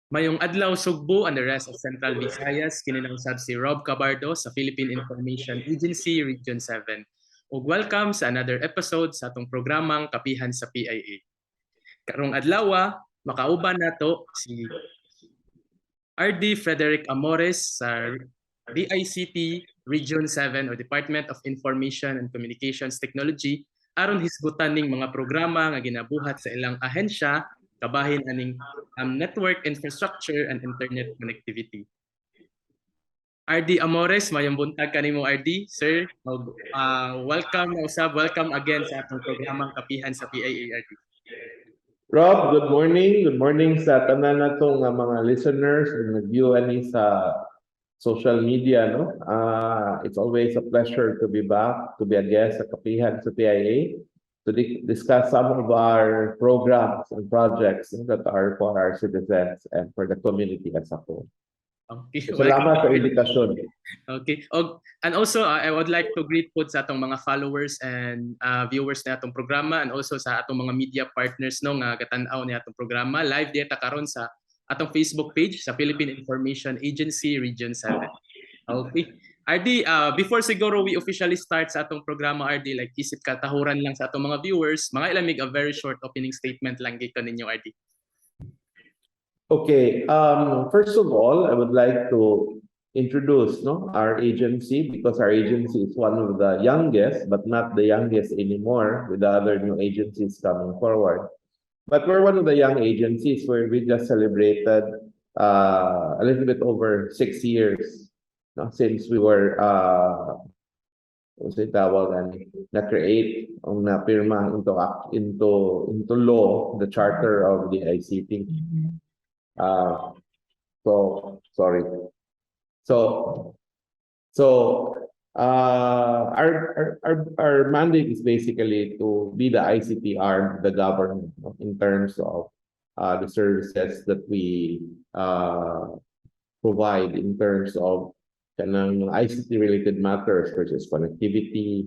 Maayong adlaw, Sugbo and the rest of Central Visayas. Kini na usab si Rob Cabardo sa Philippine Information Agency Region 7. Ug welcome sa another episode sa atong programang Kapihan sa PIA. Karong adlaw, makauban nato si RD Frederick Amores sa DICT Region 7 or Department of Information and Communications Technology aron hisgutan ning mga programa nga ginabuhat sa ilang ahensya kabahin aning network infrastructure and internet connectivity. RD Amores, maayong buntag kanimo, RD, sir. Og welcome na usab, welcome again sa atong programang Kapihan sa PIA, RD. Rob, good morning. Good morning sa tanan natong mga listeners and nag-view ani sa social media, no? It's always a pleasure to be back, to be a guest sa Kapihan sa PIA, to discuss some of our programs and projects that are for our citizens and for the community as a whole. Okay. Salamat sa imbitasyon. Okay. Og, and also, I would like to greet po sa atong mga followers and viewers na atong programa and also sa atong mga media partners, no, nga gatan-aw ni atong programa. Live diay ta karon sa atong Facebook page sa Philippine Information Agency Region 7. Okay. RD, before siguro we officially start sa atong programa, RD, like isip katahuran lang sa atong mga viewers, mga ilamig a very short opening statement lang gikan ninyo, RD. Okay, first of all, I would like to introduce, no, our agency because our agency is one of the youngest, but not the youngest anymore with the other new agencies coming forward. But we're one of the young agencies where we just celebrated a little bit over 6 years, no, since we were unsay tawag ani, na-create ang napirma into law the charter of the ICT. So, sorry. So, our mandate is basically to be the ICT arm of the government, no, in terms of the services that we provide in terms of kanang ICT related matters such as connectivity,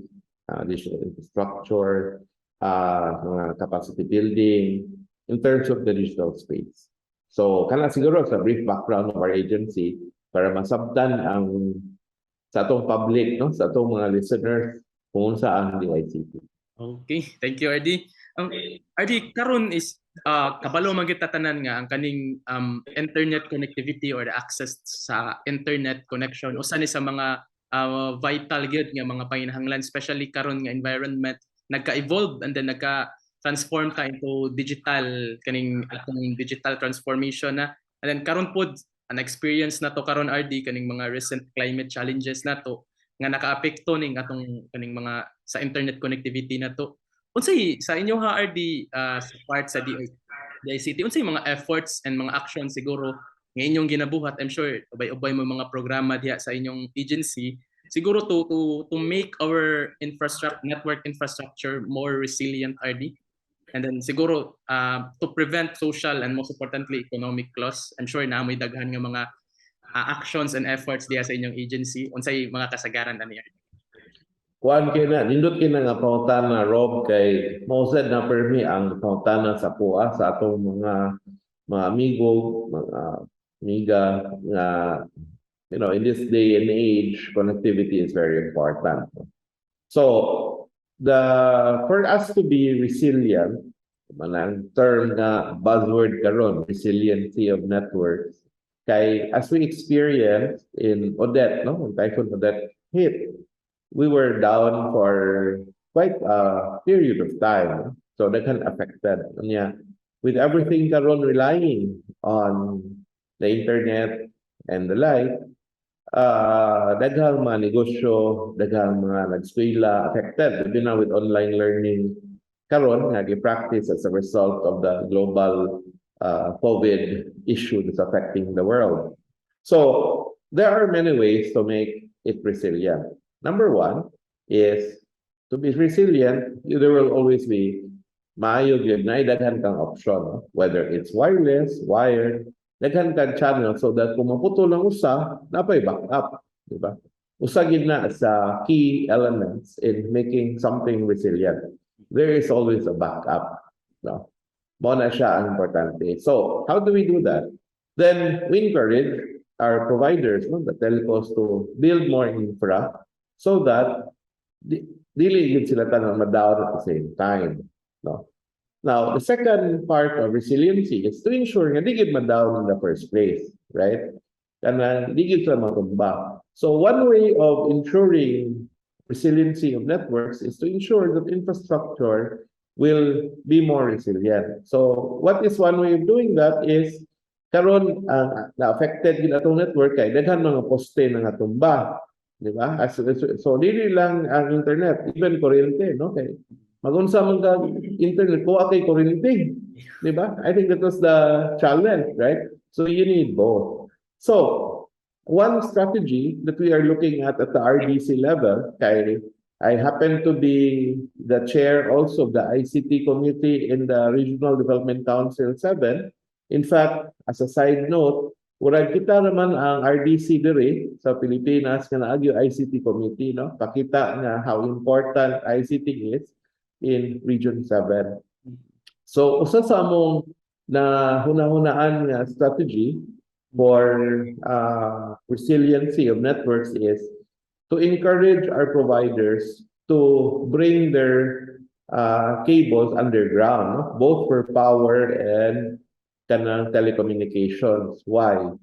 digital infrastructure, mga capacity building in terms of the digital space. So, kana siguro sa brief background of our agency para masabtan ang sa atong public, no, sa atong mga listeners kung unsa ang DICT. Okay, thank you, RD. Ang RD, karon is kabalo man gyud tanan nga ang kaning internet connectivity or the access sa internet connection usa ni sa mga vital gyud nga mga panginahanglan, especially karon nga environment nagka-evolve and then nagka-transform ta into digital, kaning atong digital transformation na. And then karon pod an experience na to karon, RD, kaning mga recent climate challenges na to nga nakaapekto ning atong kaning mga sa internet connectivity na to. Unsay sa inyo ha, RD, sa part sa DICT, unsay mga efforts and mga actions siguro nga inyong ginabuhat? I'm sure ubay-ubay mo mga programa diha sa inyong agency siguro to make our infrastructure network infrastructure more resilient, RD, and then siguro to prevent social and, most importantly, economic loss. I'm sure na may daghan nga mga actions and efforts diha sa inyong agency. Unsay mga kasagaran ani, RD? Kuan kay na, nindot kay na nga pangutana, Rob, kay mao sad na permi ang pangutana sa kuha sa atong mga amigo, mga amiga nga in this day and age, connectivity is very important. So the for us to be resilient, manang term nga buzzword karon, resiliency of networks, kay as we experienced in Odette, no, when Typhoon Odette hit, we were down for quite a period of time. So daghan affected. Unya, with everything karon relying on the internet and the like, daghang mga negosyo, daghang mga nag-eskwela affected, labi na with online learning karon nga gi-practice as a result of the global COVID issue that's affecting the world. So there are many ways to make it resilient. Number one is to be resilient, there will always be maayo gyud na daghan kang option, no? Whether it's wireless, wired, daghan kang channel so that kung maputol ang usa, napay backup, di ba? Usa gyud na sa key elements in making something resilient. There is always a backup, no? Mao na siya ang importante. So, how do we do that? Then we encourage our providers, no, the telcos, to build more infra so that dili gyud sila tanan ma-down at the same time, no? Now, the second part of resiliency is to ensure nga di gyud ma-down in the first place, right? Kanang di gyud sila matumba. So one way of ensuring resiliency of networks is to ensure that infrastructure will be more resilient. So what is one way of doing that is karon ang na-affected gyud atong network kay daghan mga poste na natumba, di ba? So dili lang ang internet, even kuryente, no? Kay magunsa man ka internet kung kay kuryente, di ba? I think that was the challenge, right? So you need both. So one strategy that we are looking at the RDC level, kay I happen to be the chair also of the ICT committee in the Regional Development Council 7. In fact, as a side note, murag kita naman ang RDC diri sa Pilipinas nga naa gyoy ICT committee, no? Pakita nga how important ICT is in Region 7. So, usa sa among na hunahunaan nga strategy for resiliency of networks is to encourage our providers to bring their cables underground, no? Both for power and kanang telecommunications. Why?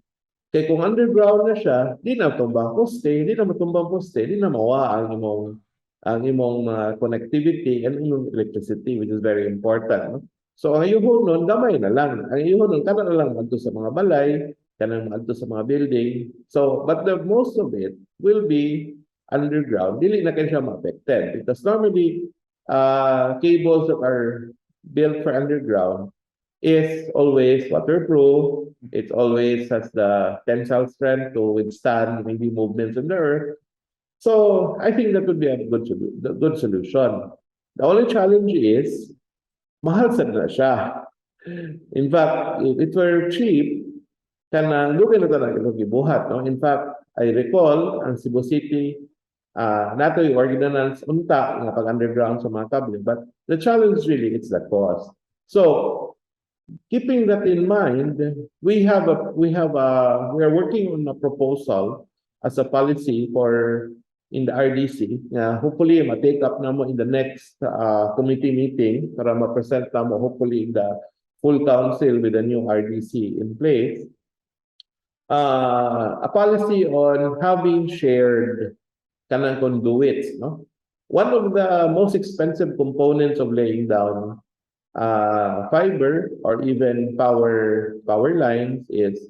Kay kung underground na siya, di na tumbang poste, di na matumbang poste, di na mawa ang imong mga connectivity and imong electricity, which is very important. No? So ang ayuhon nun, gamay na lang. Ang ayuhon nun, kana na lang madto sa mga balay, kanang madto sa mga building. So, but the most of it will be underground. Dili na kaayo siya ma-affected because normally cables that are built for underground is always waterproof. It always has the tensile strength to withstand maybe movements in the earth. So I think that would be a good solution. The only challenge is mahal sad na siya. In fact, if it were cheap, kanang dugay na tanan ito gibuhat, no? In fact, I recall ang Cebu City, naa toy ordinance unta nga pag underground sa mga kable, but the challenge really, it's the cost. So, keeping that in mind, we are working on a proposal as a policy for in the RDC nga hopefully ma-take up namo in the next committee meeting para ma-present namo hopefully in the full council with the new RDC in place. A policy on having shared kanang conduits, no? One of the most expensive components of laying down fiber or even power lines is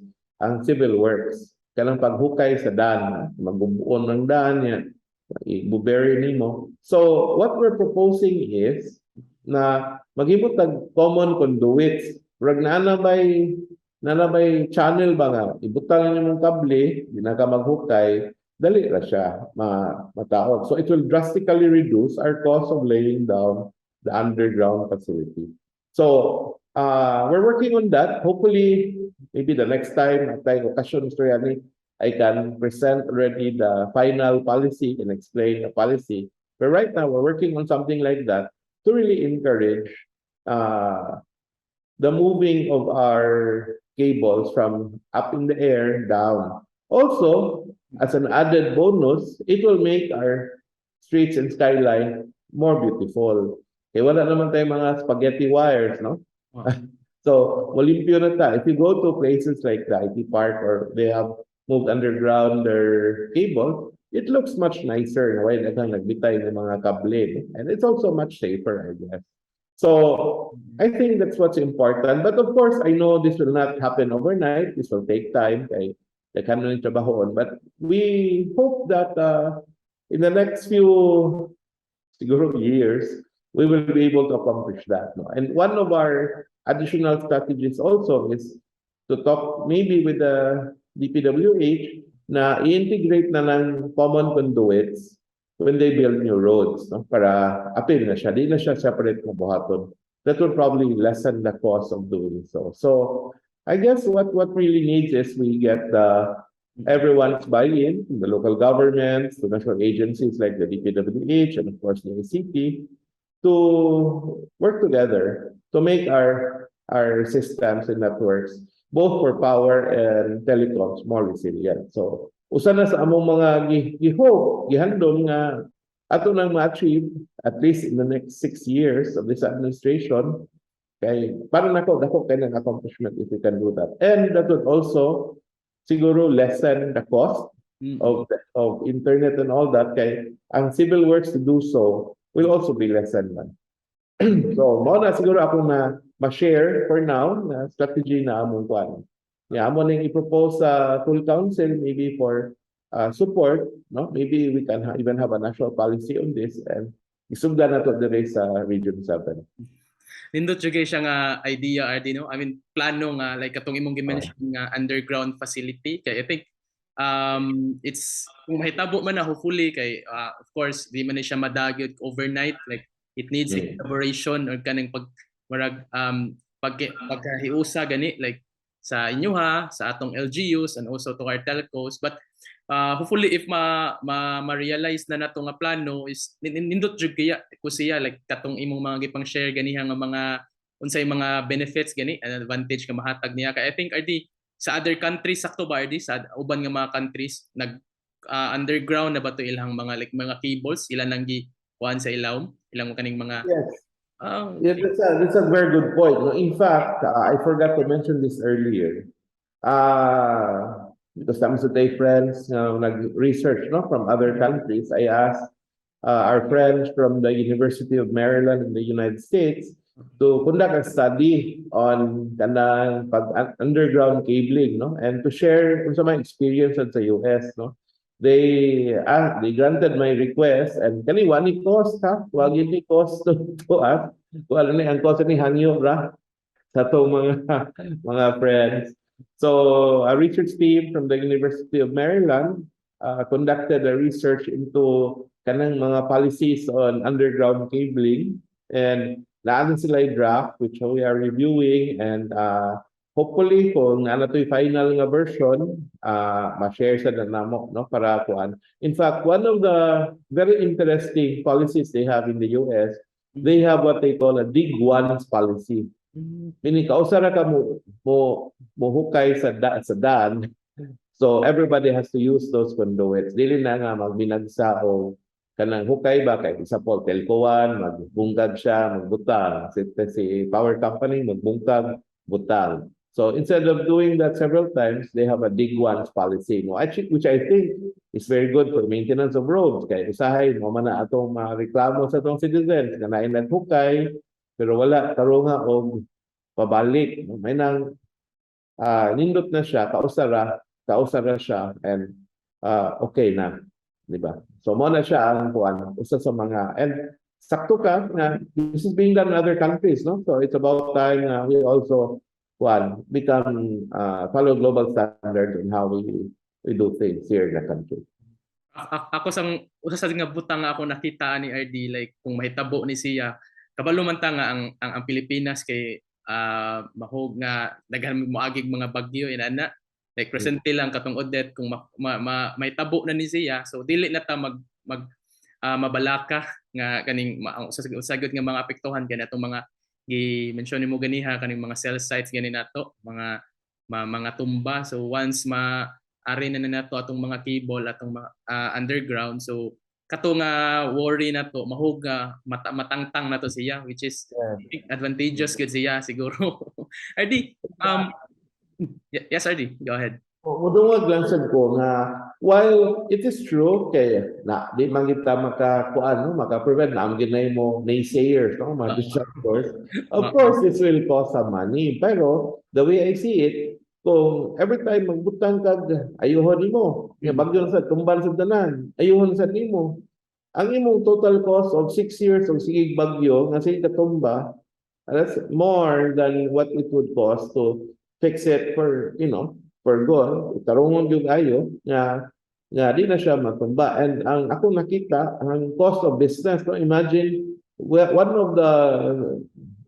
ang civil works. Kanang paghukay sa daan, magbubuon ng daan yan, i-bury nimo. So what we're proposing is na maghimo tag common conduits. Murag naa na bay channel ba nga ibutang ninyo mong kable, di na ka maghukay, dali ra siya mataod. So it will drastically reduce our cost of laying down the underground facility. So we're working on that. Hopefully, maybe the next time at tayo okasyon, Mr. Yani, I can present already the final policy and explain the policy. But right now, we're working on something like that to really encourage the moving of our cables from up in the air down. Also, as an added bonus, it will make our streets and skyline more beautiful. Kaya wala naman tayong mga spaghetti wires, no? Wow. So, molimpyo na ta. If you go to places like the IT Park or they have moved underground their cable, it looks much nicer na way na kang nagbitay ng mga kable. And it's also much safer, I guess. So, I think that's what's important. But of course, I know this will not happen overnight. This will take time kay daghan na yung trabahoon. But we hope that in the next few siguro years, we will be able to accomplish that. No? And one of our additional strategies also is to talk maybe with the DPWH na i-integrate na ng common conduits when they build new roads, no? Para apil na siya, di na siya separate na buhaton. That will probably lessen the cost of doing so. So I guess what really needs is we get the everyone's buy-in, the local governments, the national agencies like the DPWH, and of course the ICT, to work together to make our systems and networks both for power and telecoms more resilient. So usa na sa among mga gi-hope, gihandom nga ato nang ma-achieve at least in the next 6 years of this administration, kay para nako dako kay ng accomplishment if we can do that. And that would also siguro lessen the cost of internet and all that, kay ang civil works to do so will also be lessened man. So mao na siguro ako na ma-share for now na strategy na among kuan. Yeah, amo ning i-propose sa full council maybe for support, no? Maybe we can even have a national policy on this and isugdan nato dire sa Region 7. Nindot jud kay siya nga idea, RD, no? I mean, plano nga like katong imong gi-mention nga underground facility, kay I think it's kung mahitabo man na, hopefully, kay of course di man ni siya madagyod overnight, like it needs a collaboration or kaning pag murag pag pagkahiusa gani, like sa inyo ha, sa atong LGUs and also to our telcos. But hopefully if ma ma-realize na nato nga plano is nindot jud kaya ko siya, like katong imong mga gipang share ganiha nga mga unsay mga benefits gani and advantage nga mahatag niya. Kay I think, RD, sa other countries, sakto ba, RD, sa uban nga mga countries nag underground na ba to ilang mga like mga cables, ilan nang gi kuan sa ilawom ilang kaning mga Yes. Ah. Yeah, that's a very good point. No, in fact, I forgot to mention this earlier. Because some of the friends nag-research, no, from other countries. I asked our friends from the University of Maryland in the United States to conduct a study on kanang pag underground cabling, no, and to share unsa may experience sa US, no. They granted my request and kani wa ni cost ha, wa gyud ni cost to us. Wala ni ang cost ni hangyo ra sa atong mga friends. So a research team from the University of Maryland conducted a research into kanang mga policies on underground cabling and naa na sila yung draft which we are reviewing, and hopefully kung naa na to'y final nga version, ma-share sa na namo, no, para kuan. In fact, one of the very interesting policies they have in the US, they have what they call a dig once policy. Meaning kausa ra ka mo mohukay sa daan. So everybody has to use those conduits. Dili na nga magbinagsa o kanang hukay ba, kay isa po telco one magbungkag siya, magbutang si power company, magbungkag, butang. So instead of doing that several times, they have a dig once policy, no, actually, which I think is very good for maintenance of roads, kay usahay mo man na atong mga reklamo sa atong citizens nga naay naghukay pero wala tarunga og pabalik, no? May nang nindot na siya, kausa ra siya and okay na, di ba? So mo na siya ang kuan, usa sa mga, and sakto ka nga this is being done in other countries, no? So it's about time na we also kuan become follow global standards on how we do things here in the country. Ako sang usa sa nga butang nga ako nakita ni RD, like kung mahitabo ni siya, kabalo man ta nga ang Pilipinas kay mahog nga daghan moagig mga bagyo inana, like recently lang katong Odette. Kung mahitabo na ni siya, so dili na ta mag mag mabalaka nga kaning ang usa gyud nga mga apektuhan kay atong mga gi-mention nimo ganiha, kaning mga cell sites gani nato, mga tumba. So once ma ari na nato atong mga cable, atong mga underground, so kato nga worry na to mahog nga matangtang na to siya, which is I think advantageous gud siya siguro, RD. Yes, RD, go ahead. Mudungag lang sad ko nga while it is true kay na di man kita makakuan, no, maka-prevent na ang ginay mo naysayers, no, mga disruptors. Of course this will cost some money, pero the way I see it, kung every time magbutang kag ayuhon nimo nga bagyo na sa tumban sa tanan, ayuhon sa nimo, ang imong total cost of 6 years of sige bagyo nga sige katumba, that's more than what it would cost to fix it for you know for good, tarungon gyud ayo nga di na siya matumba. And ang ako nakita, ang cost of business, no, imagine one of the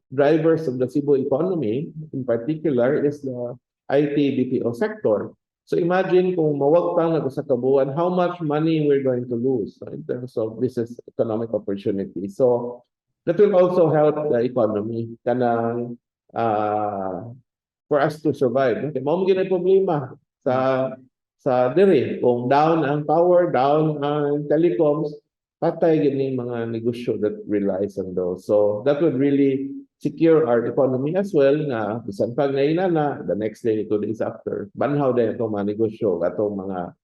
drivers of the Cebu economy in particular is the IT BPO sector. So imagine kung mawagtang na sa kabuuan, how much money we're going to lose, no, in terms of business economic opportunity. So that will also help the economy kanang For us to survive. Okay, mao man problema sa diri kung down ang power, down ang telecoms, patay gyud ni mga negosyo that relies on those. So that would really secure our economy as well nga bisan pag naina na the next day, 2 days after, banhaw din itong mga negosyo, atong mga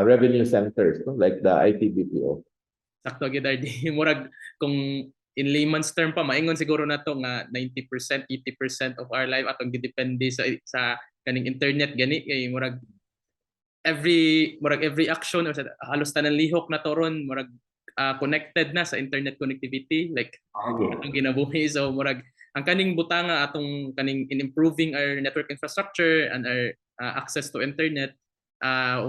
revenue centers, no? Like the ITBPO. Sakto gyud, RD. Murag kung in layman's term pa, maingon siguro nato nga 90%, 80% of our life atong gidepende sa kaning internet gani, kay murag every action or sa halos tanan lihok na to ron murag connected na sa internet connectivity, like atong ginabuhi. So murag ang kaning butanga atong kaning in improving our network infrastructure and our access to internet,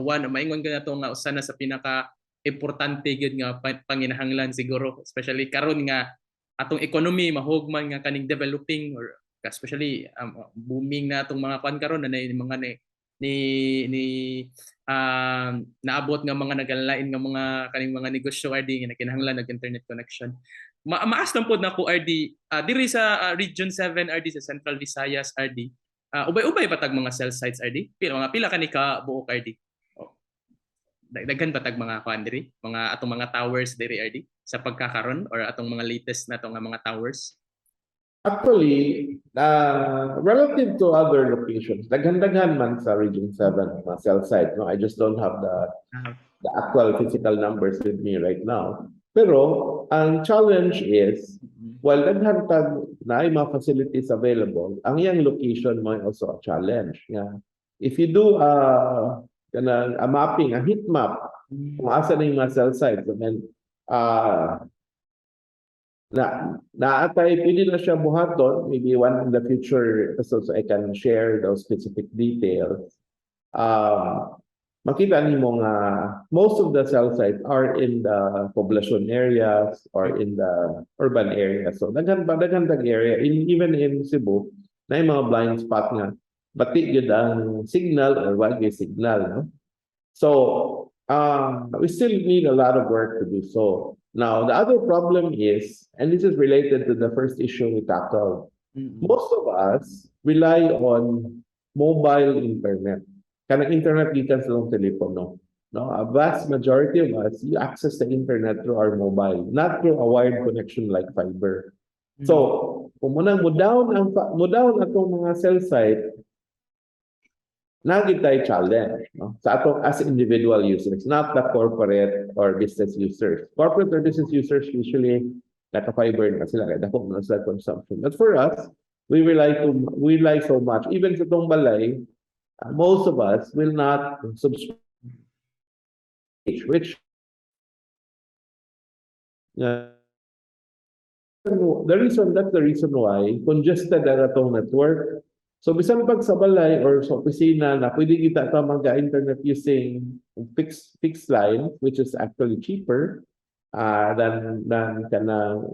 one, maingon ka nato nga usa na sa pinaka importante gyud nga panginahanglan siguro, especially karon nga atong economy mahugman nga kaning developing or especially booming na atong mga kwan karon na mga ni naabot nga mga nagalalain nga mga kaning mga negosyo, RD, nga nakinahanglan og internet connection. Maas lang pod nako, RD, diri sa Region 7, RD, sa Central Visayas, RD, ubay-ubay ba tag mga cell sites, RD? Pila, mga pila kani ka buok, RD? Oh. Daghan ba tag mga kuan diri, mga atong mga towers diri, RD, sa pagkakaron or atong mga latest na nga mga towers? Actually, relative to other locations, daghan-daghan man sa Region 7 mga cell site. No? I just don't have the actual physical numbers with me right now. Pero ang challenge is, while daghan tag na mga facilities available, ang iyang location mo also a challenge. Yeah. If you do kanang a mapping, a heat map, kung asa na yung mga cell sites, and then na naatay pwede na siya buhaton. Maybe one in the future episodes I can share those specific details. Makita nimo nga most of the cell sites are in the population areas or in the urban areas. So daghan pa, daghan tag area in, even in Cebu na yung mga blind spot nga bati gyud ang signal or wag gyud signal, no? So we still need a lot of work to do. So now, the other problem is, and this is related to the first issue we tackled, most of us rely on mobile internet. Kanang internet gikan sa atong telepono. No, a vast majority of us, you access the internet through our mobile, not through a wired connection like fiber. So, kung munang mo down atong mga cell site, naa gyud tay challenge, no? Sa atong as individual users, not the corporate or business users. Corporate or business users, usually naka-fiber na sila kaya dako na sila consumption. But for us, we rely so much. Even sa atong balay, most of us will not subscribe, which the reason that's the reason why congested ang atong network. So bisan pag sa balay or sa opisina na pwede kita ta mag-internet using fixed line, which is actually cheaper than kanang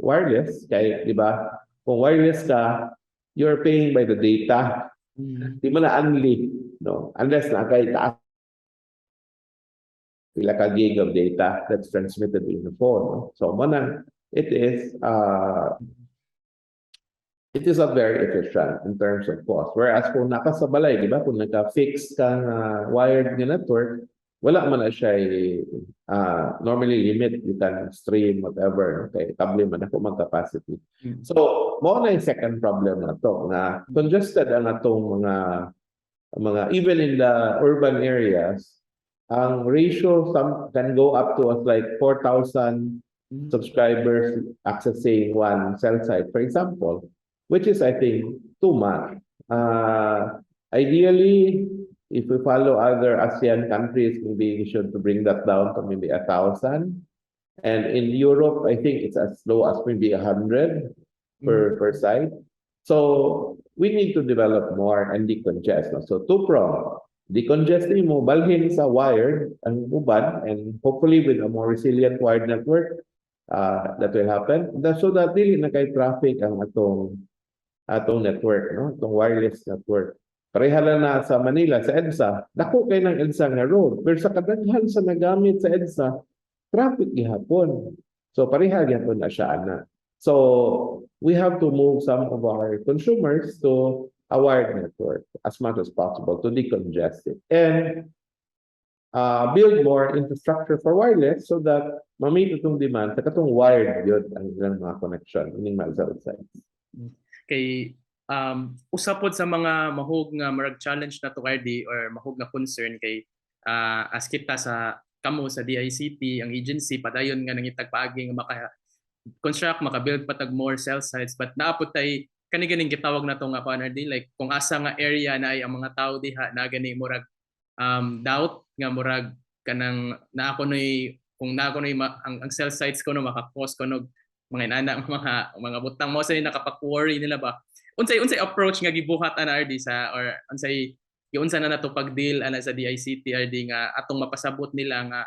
wireless, kay di ba kung wireless ka, you're paying by the data. Di mo na unli, no, unless na kay taas pila ka gig of data that's transmitted in the phone, no? So mo na it is not very efficient in terms of cost. Whereas kung naka sa balay, di ba, kung naka-fix ka nga wired nga network, wala man na siya normally limit. You can stream whatever, okay, kable man ako man capacity. So mao na yung second problem na to, nga congested ang atong mga even in the urban areas. Ang ratio, some can go up to as like 4,000 subscribers accessing one cell site, for example, which is, I think, too much. Ideally, if we follow other ASEAN countries, maybe we should to bring that down to maybe 1,000. And in Europe, I think it's as low as maybe 100 per site. So we need to develop more and decongest, no? So two prong. Decongest mo, balhin sa wired ang uban, and hopefully with a more resilient wired network, that will happen. So that dili na kay traffic ang atong network, no? Atong wireless network. Pareha lang na sa Manila, sa EDSA. Dako kay ng EDSA nga road. Pero sa kadaghan sa nagamit sa EDSA, traffic gihapon. So pareha gihapon na siya ana. So we have to move some of our consumers to a wired network as much as possible to decongest it and build more infrastructure for wireless so that ma-meet itong demand sa katong wired gyud ang ilang mga connection ining mga cell sites. Kay usa pod sa mga mahug nga murag challenge na to, RD, or mahug nga concern kay as kita sa kamo sa DICT, ang agency, padayon nga nangitag paagi nga maka construct, maka-build pa tag more cell sites, but naa pod tay kani ganing gitawag na to nga kuan, RD, like kung asa nga area na ay ang mga tao diha na gani murag doubt nga murag kanang naa kunoy kung naa kunoy ang cell sites kuno maka-cause kuno mga inana, mga butang mo sa nakapag-worry nila ba. Unsay approach nga gibuhat ana, RD, sa or unsay giunsa na nato pag-deal ana sa DICT, RD, nga atong mapasabot nila nga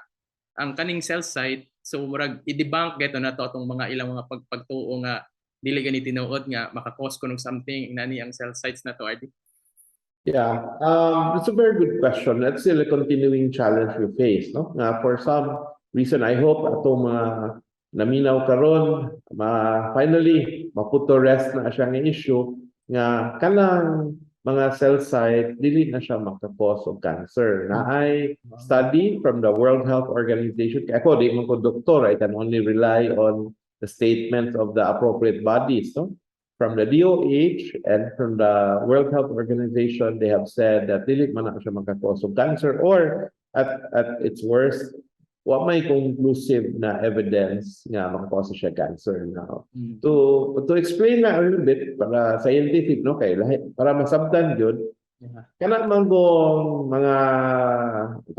ang kaning cell site, so murag i-debunk geto na to atong mga ilang mga pagtuo nga dili gani tinuod nga maka-cause kuno something inani ang cell sites na to, RD? Yeah, it's a very good question. That's still a continuing challenge we face, no? Nga for some reason, I hope atong mga naminaw karon, ma finally ma-put to rest na siya nga issue nga kanang mga cell site dili na siya maka-cause og cancer. Naay study from the World Health Organization. Kaya ako, di man ko doktor, I can only rely on the statements of the appropriate bodies, no? From the DOH and from the World Health Organization, they have said that dili man na siya maka-cause of cancer or at its worst, wa may conclusive na evidence nga maka-cause siya cancer now. To explain na a little bit para scientific, no, kay lahi para masabtan gyud, kana man gong mga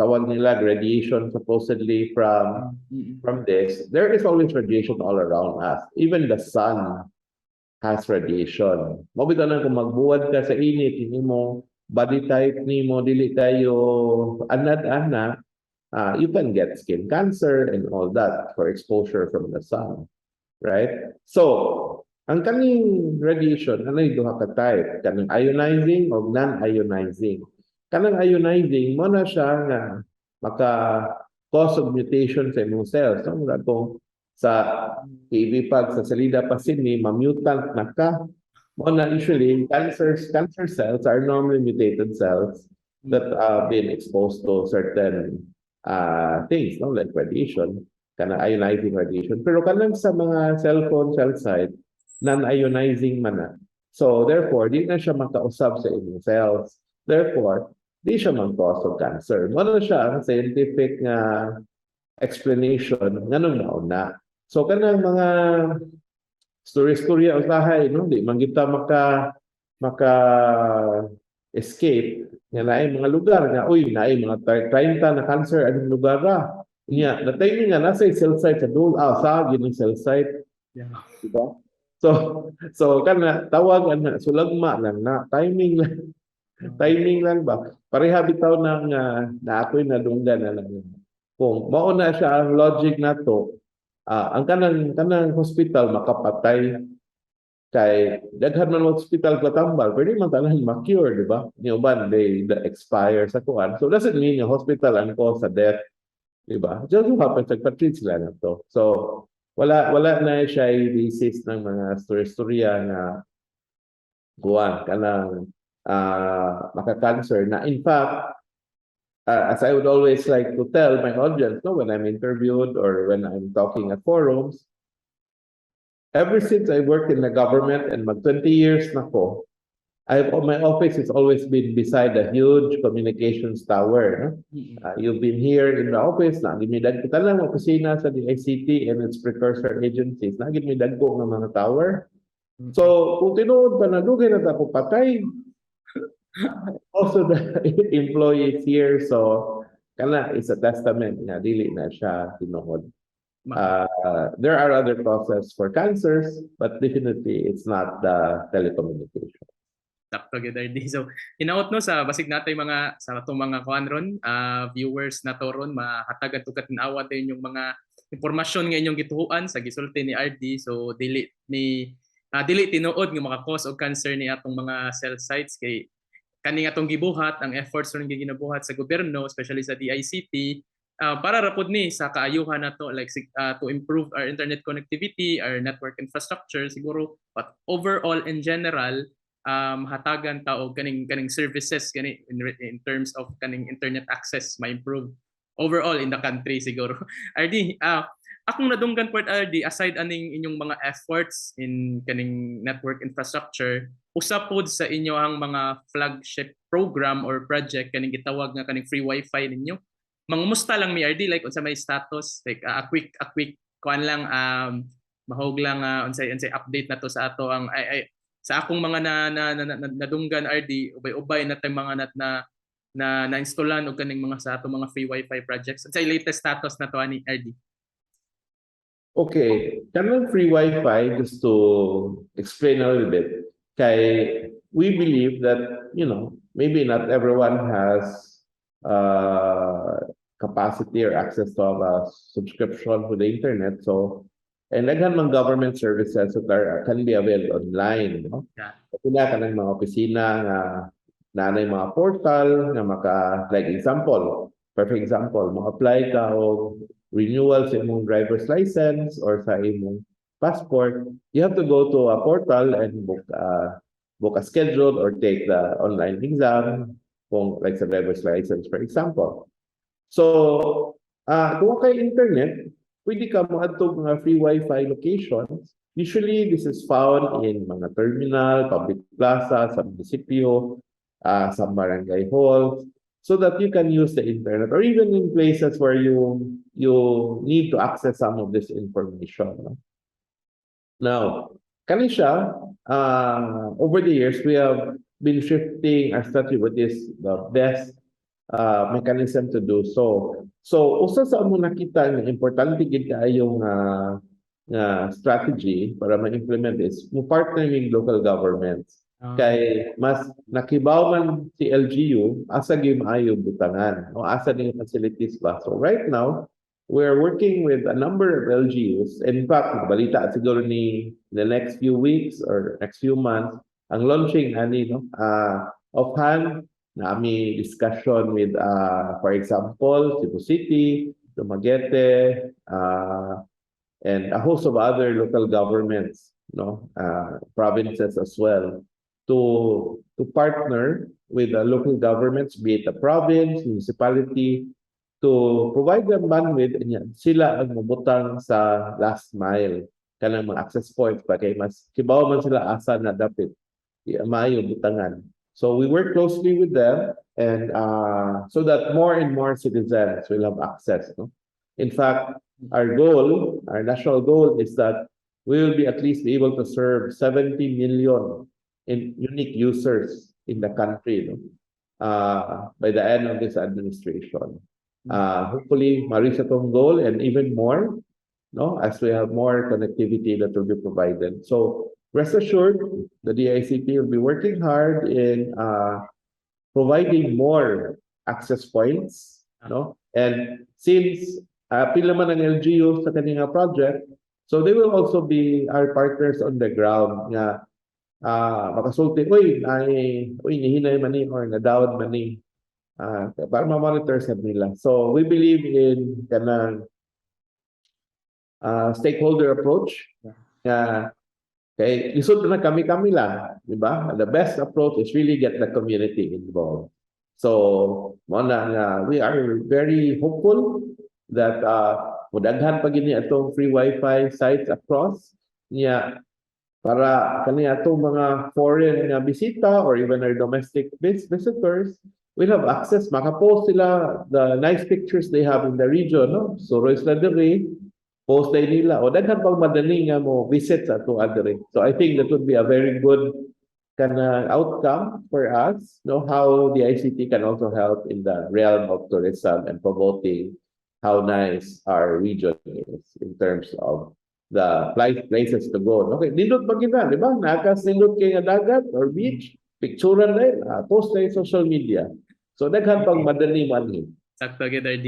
tawag nila radiation supposedly from this, there is always radiation all around us. Even the sun has radiation. Mao bitaw na kung magbuwad ka sa init, hindi mo body type nimo dili kayo anad ana, you can get skin cancer and all that for exposure from the sun. Right? So, ang kaning radiation, anay duha ka type, kanang ionizing o non-ionizing. Kanang ionizing, mo na siya nga maka cause of mutation sa imong cells. No? Murag kung sa TV pag sa salida pa sini, ma-mutant na ka. Mo na usually, cancer cells are normally mutated cells that been exposed to certain things, no? Like radiation, kanang ionizing radiation. Pero kanang sa mga cellphone cell site, non-ionizing man na. So therefore, di na siya makausab sa inyong cells. Therefore, di siya mag-cause of cancer. Mo na siya ang scientific nga explanation nganong nauna. So kanang mga story-storya usahay, no, di man kita maka escape nga naay mga lugar nga, uy, naay mga 30 na cancer anong lugar ra. Nya, na time nga nasa cell site sa dul sa gyud cell site, diba? So kana tawag ana sulagma lang na timing lang. Timing lang ba? Pareha bitaw na nga na ako'y nadunggan na lang. Kung mao na siya ang logic nato, ang kanang hospital makapatay kay daghan man hospital katambal, pwede man tanan ma-cure, di ba? Ni uban they expire sa kuan. So doesn't mean yung hospital ang cause sa death, di ba? Just so happens nagpa-treat sila na to. So wala na siya basis ng mga story-storya nga kuan kanang maka-cancer na. In fact, as I would always like to tell my audience, no, when I'm interviewed or when I'm talking at forums, ever since I worked in the government and mag 20 years na ko, my office has always been beside a huge communications tower. No? You've been here in the office, naa mi dagko talang opisina sa DICT and its precursor agencies, naa mi dagko nga mga tower. So, kung tinuod pa na dugay na ta ko patay. Also the employees here, so kana is a testament nga dili na siya tinuod. There are other causes for cancers, but definitely it's not the telecommunication. Sakto gyud, RD. So hinaot no sa basig natay mga sa atong mga kuan ron, viewers na to ron, mahatagan to katinawa din yung mga impormasyon nga inyong gituhuan sa gisulti ni RD. So dili tinuod nga maka-cause og cancer ni atong mga cell sites kay kani atong gibuhat, ang efforts ron ginabuhat sa gobyerno, especially sa DICT. Para ra pud ni sa kaayuhan nato, like to improve our internet connectivity, our network infrastructure siguro, but overall, in general, hatagan ta og kaning services gani in terms of kaning internet access, ma-improve overall in the country siguro. RD, akong nadunggan pud, RD, aside aning inyong mga efforts in kaning network infrastructure, usa pod sa inyohang mga flagship program or project kaning gitawag nga kaning free wifi ninyo. Mangumusta lang mi, RD, like unsa may status, like a quick kuan lang, mahog lang, unsay update na to sa ato ang ay sa akong mga na nadunggan, RD, ubay-ubay na tay mga nat na na na-installan og kaning mga sa ato mga free wifi projects. Unsay latest status na to ani, RD? Okay, kanang free Wi-Fi, just to explain a little bit, kay we believe that maybe not everyone has capacity or access to have a subscription to the internet. So, and daghan mang government services that can be availed online, no? Yeah. Pila kanang mga opisina nga naanay mga portal nga maka, like example, perfect example, mo-apply ka og renewal sa imong driver's license or sa imong passport, you have to go to a portal and book a schedule or take the online exam kung like sa driver's license, for example. So, kung kay internet, pwede ka moadto mga free wifi locations. Usually, this is found in mga terminal, public plaza, sa munisipyo, sa barangay halls, so that you can use the internet or even in places where you need to access some of this information, no? Now, kani siya, over the years, we have been shifting our strategy, what is the best mechanism to do so. So, usa sa among nakita nga importante gid kaayo nga strategy para ma-implement is mo partner with local governments. Kay mas nakibaw man si LGU asa gyud maayo butangan o asa ning facilities ba. So right now, we're working with a number of LGUs. In fact, balita siguro ni the next few weeks or next few months ang launching ani, no? Offhand naa mi discussion with, for example, Cebu City, Dumaguete, and a host of other local governments, no, provinces as well, to partner with the local governments, be it the province, municipality, to provide them bandwidth and yan, sila ang mabutang sa last mile kanang mga access points pa kay mas kibaw man sila asa na dapit maayo butangan. So we work closely with them and so that more and more citizens will have access, no? In fact, our goal, our national goal, is that we will be at least be able to serve 70 million in unique users in the country, no, by the end of this administration. Hopefully, ma-reach atong goal and even more, no, as we have more connectivity that will be provided. So rest assured, the DICT will be working hard in providing more access points, no? And since pila man ang LGU sa kaning nga project, so they will also be our partners on the ground nga makasulti, "Uy, ay, uy, nihinay man ni or nadawod man ni," para ma-monitor sa nila. So we believe in kanang stakeholder approach nga kay lisod na kami-kami lang, di ba? The best approach is really get the community involved. So, mao na nga we are very hopeful that mudaghan pa gini atong free wifi sites across niya para kani atong mga foreign nga bisita or even our domestic visitors will have access, makapost sila the nice pictures they have in the region, no? Suroy sila diri, post day nila o daghan pang madali nga mo visit sa ato diri. So I think that would be a very good kana outcome for us, no, how the ICT can also help in the realm of tourism and promoting how nice our region is in terms of the places to go. Okay, nindot pa kita, di ba? Nakas nindot kay nga dagat or beach, picturean na post na social media. So daghan pang madali man ni. Sakto gyud, RD.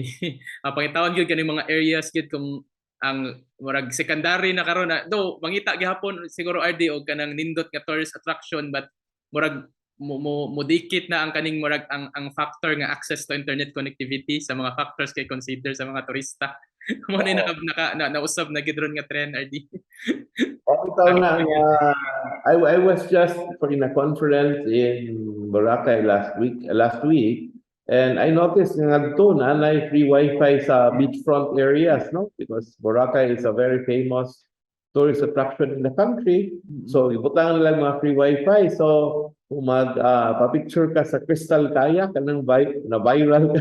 Pangitawan gyud kaning mga areas gyud kung ang murag secondary na karon na do mangita gihapon siguro, RD, og kanang nindot nga tourist attraction, but murag mo dikit na ang kaning murag ang factor nga access to internet connectivity sa mga factors kay consider sa mga turista. Mo na naka, naka na, nausab na gid ron nga trend, RD. Oh, ikaw na nga, I was just for in a conference in Boracay last week, and I noticed nga ngadto na naay free wifi sa beachfront areas, no? Because Boracay is a very famous tourist attraction in the country. So ibutang lang mga free wifi. So kung mag pa-picture ka sa Crystal Kayak kanang na viral ka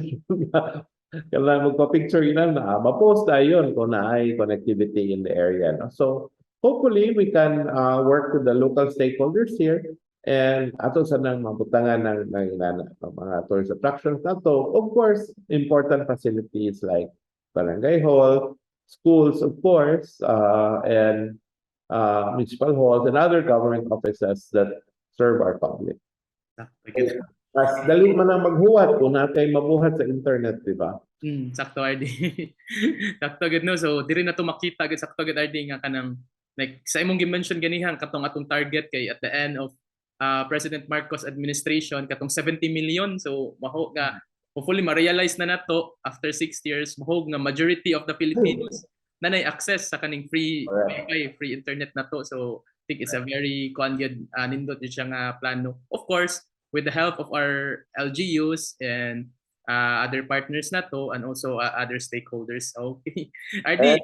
kanang magpa-picture yun na ma-post dayon kung naay connectivity in the area, no? So hopefully we can work with the local stakeholders here and ato sa nang mabutangan ng mga tourist attractions nato. Of course, important facilities like barangay hall, schools, of course, and municipal halls and other government offices that serve our public. Sakto gid. Mas dali man ang maghuwat kung naa tay mabuhat sa internet, di ba? Sakto, RD. Sakto gid, no. So diri na to makita gid, sakto gid, RD, nga kanang like sa imong gi-mention ganihan katong atong target kay at the end of President Marcos administration katong 70 million. So maho nga hopefully ma-realize na nato after 6 years, mahog nga majority of the Filipinos na nay access sa kaning free wifi, free internet na to. So I think it's a very kuan gyud, nindot gyud siya nga plano. Of course, with the help of our LGUs and other partners na to and also other stakeholders. Okay. RD,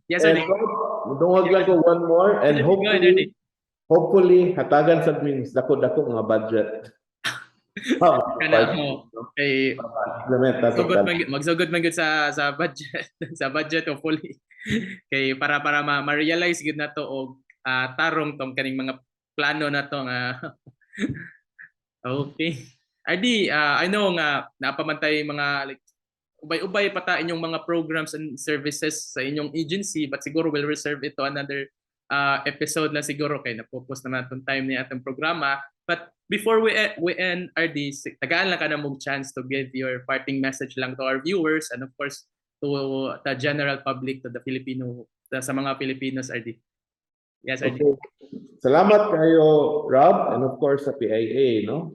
yes, And RD. Dungog lang ko one more and Go ahead, RD. hopefully hatagan sa aming dako-dako nga budget. Oh, Kana mo kay implement nato. Magsugod man magsugod man gyud sa budget hopefully kay para ma-realize gyud nato og tarong tong kaning mga plano nato nga. Okay, RD, I know nga naa pa man tay mga like ubay-ubay pa ta inyong mga programs and services sa inyong agency, but siguro we'll reserve ito another episode na siguro kay napupos naman atong time ni atong programa. But before we end, RD, tagaan lang ka na mong chance to give your parting message lang to our viewers and of course to the general public, to the Filipino, sa mga Filipinos, RD. Yes, RD. Okay. Salamat kayo, Rob, and of course sa PIA, no?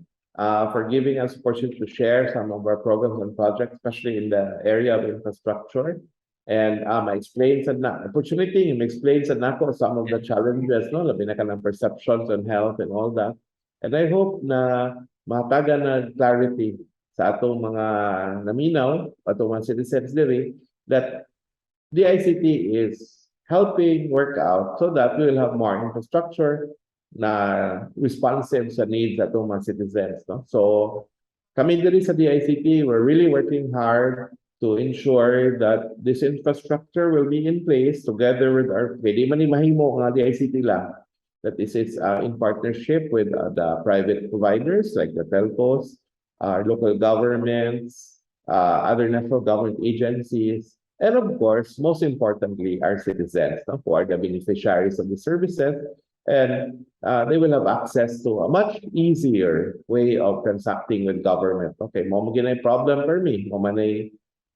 For giving us opportunity to share some of our programs and projects, especially in the area of infrastructure. And I explained sa na opportunity, explain sa nako some of the challenges, no? Labi na kanang perceptions on health and all that. And I hope na mahatagan na clarity sa atong mga naminaw, atong mga citizens diri, that DICT is helping work out so that we will have more infrastructure na responsive sa needs atong mga citizens. No? So, kami diri sa DICT, we're really working hard to ensure that this infrastructure will be in place together with our, pwede man ni mahimo nga DICT lang, that this is in partnership with the private providers like the telcos, our local governments, other national government agencies, and of course, most importantly, our citizens, no, who are the beneficiaries of the services, and they will have access to a much easier way of transacting with government. Okay, mao man gyud problem for me. Mao man ay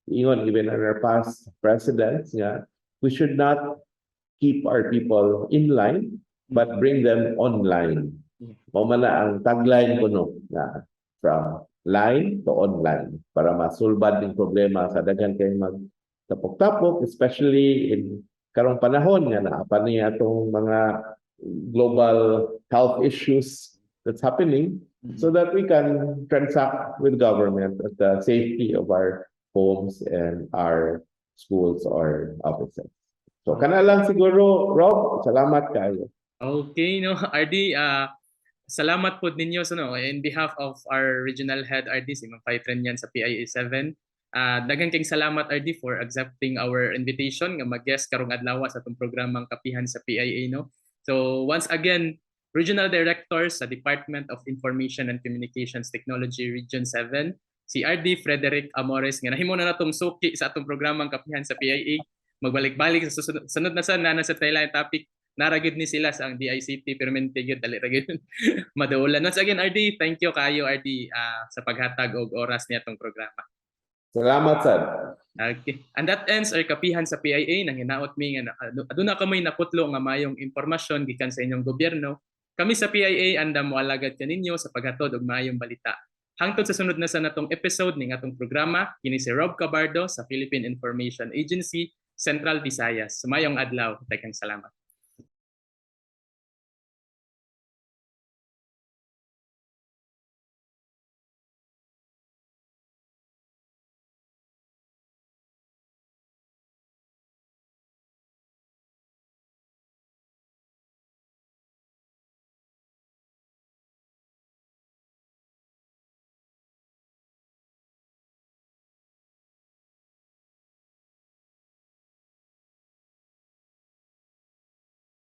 ingon even our past presidents, yeah, we should not keep our people in line, but bring them online. Mao man na ang tagline ko, no, na from line to online para masulbad ning problema sa daghan kay mag tapok-tapok, especially in karong panahon nga naa pa ni atong mga global health issues that's happening, so that we can transact with government at the safety of our homes and our schools or offices. So kana lang siguro, Rob, salamat kayo. Okay, no, RD, salamat po ninyo so, no, in behalf of our regional head, RD, si Ma'am Faitren yan sa PIA 7. Daghan kayong salamat, RD, for accepting our invitation nga mag-guest karong adlaw sa atong programang Kapihan sa PIA, no. So once again, Regional Director sa Department of Information and Communications Technology Region 7, si RD Frederick Amores nga nahimo na natong suki sa atong programang Kapihan sa PIA. Magbalik-balik sa susunod, sunod na sa na sa Thailand topic nara gyud ni sila sa ang DICT pero mente gyud dali ra gyud maduolan. Once again, RD, thank you kayo, RD, sa paghatag og oras niya atong programa. Salamat sad. Okay. And that ends our Kapihan sa PIA. Nang hinaot mi nga aduna kamoy naputlo nga mayong impormasyon gikan sa inyong gobyerno. Kami sa PIA andam moalagad kaninyo sa paghatod og maayong balita. Hangtod sa sunod na sa natong episode ning atong programa, kini si Rob Cabardo sa Philippine Information Agency, Central Visayas. Maayong adlaw, daghang salamat.